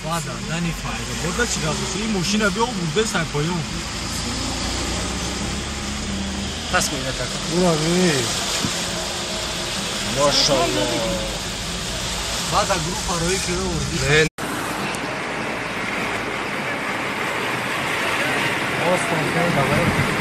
Баъд дани файда. Бурда чӣ гап аст? Ин мошина биё бурда сай поён. Пас меина так. Ура не. Машаллоҳ. Баъд группа рои ки оварди. Давай.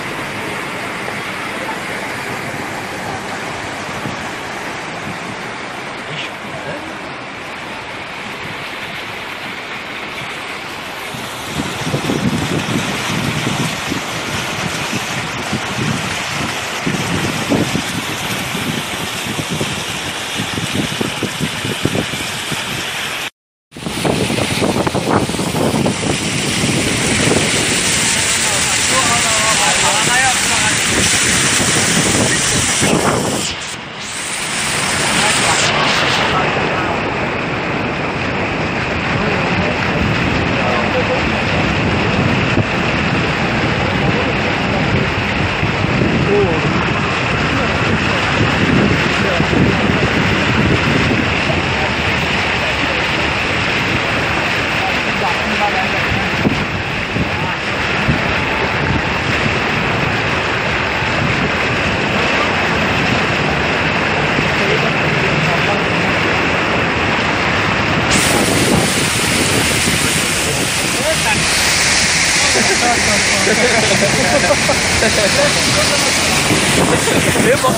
Leva.